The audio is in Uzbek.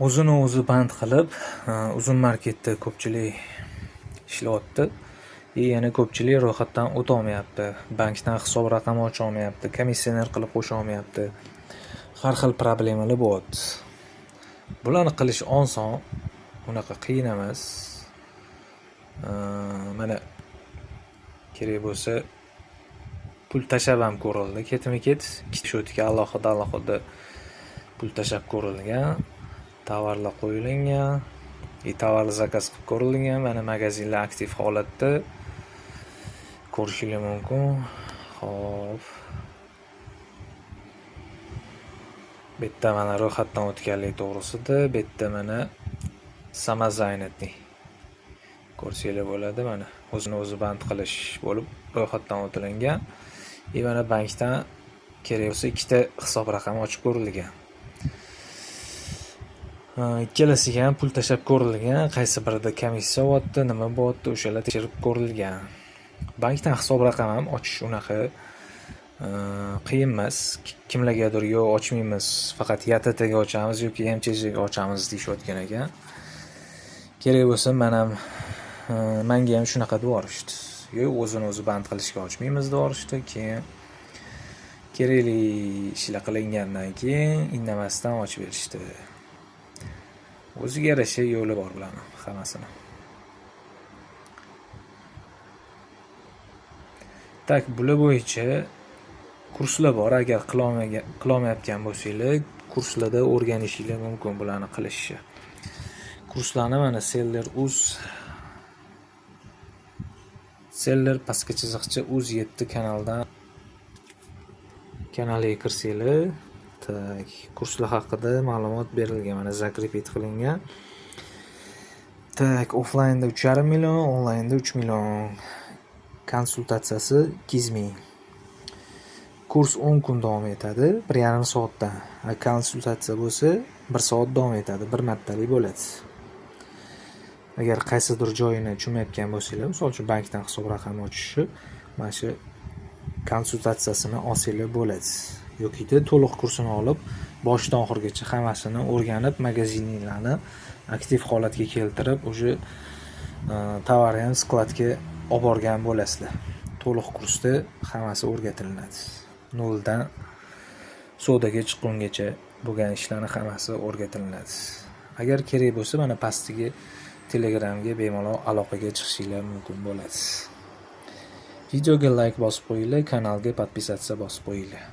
O'zini o'zi band qilib, Uzum Marketda ko'pchilik ishlayapti. И yana ko'pchilik ro'yxatdan o'tolmayapti. Bankdan hisob raqami ocholmayapti, komissioner qilib qo'sha olmayapti. Har xil problemalar bo'lyapti. Bularni qilish oson, unaqa qiyin emas. Mana kerak bo'lsa pul tashlab ham ko'rildi. Ketma-ket ikkita счёт ga alohida alohida pul tashlab ko'rilgan. Tovarlar qo'yilgan, и tovarni zakaz qilib ko'rilgan. Mana magazinlar aktiv holatda ko'rishingiz mumkin. Xo'p. Bu yerda mana ro'yxatdan o'tganlik to'g'risida, bu yerda mana самозанятый ko'rsanglar bo'ladi. Mana o'zini o'zi band qilish bo'lib ro'yxatdan o'tilingan. И mana bankdan kerak bo'lsa ikkita hisob raqami ochib ko'rilgan. Ikkalasiga ham pul tashlab ko'rilgan, qaysi birida komissiya bo'lyapti, nima bo'lyapti, o'shalar tekshirib ko'rilgan. Bankdan hisob raqam ham ochish unaqa qiyin emas. Kimlargadir yo'q ochmaymiz, faqat YTTga ochamiz yoki MCHga ochamiz deyishayotgan ekan. Kerak bo'lsa men ham, menga ham shunaqa deb yuborishdi. Yo'q, o'zini o'zi band qilishga ochmaymiz deb yuborishdi. Keyin kerakli ishlar qilingandan keyin indamasdan ochib berishdi. O'ziga yarasha yo'li bor bularni hammasini. Так, bular bo'yicha kurslar bor. Agar qilolmayotgan bo'lsanglar, kurslarda o'rganishinglar mumkin bularni qilishni. Kurslarni mana Seller uz Seller pastki chiziqcha uz 7 kanaldan kanaliga kirsanglar, так, kurslar haqida ma'lumot berilgan, mana закрепить qilingan. Так, offlaynda 3,5 million, onlaynda 3 million. Konsultatsiyasi 200 ming. Kurs 10 kun davom etadi, 1,5 soatdan. Konsultatsiya bo'lsa 1 soat davom etadi, bir martalik bo'ladi. Agar qaysidir joyini tushunmayotgan bo'lsanglar, misol uchun bankdan hisob raqami ochishi, mana shu konsultatsiyasini olsanglar bo'ladi. Yokida to'liq kursini olib, boshidan oxirigacha hammasini o'rganib, magazinlarni aktiv holatga keltirib, уже tovarni ham skladga olib borgan bo'lasizlar. To'liq kursda hammasi o'rgatilinadi. Noldan savdoga chiqqungacha bo'lgan ishlarni hammasi o'rgatilinadi. Agar kerak bo'lsa, mana pastdagi Telegramga bemalol aloqaga chiqishinglar mumkin bo'ladi. Videoga like bosib qo'yinglar, kanalga podpisatsiya bosib qo'yinglar.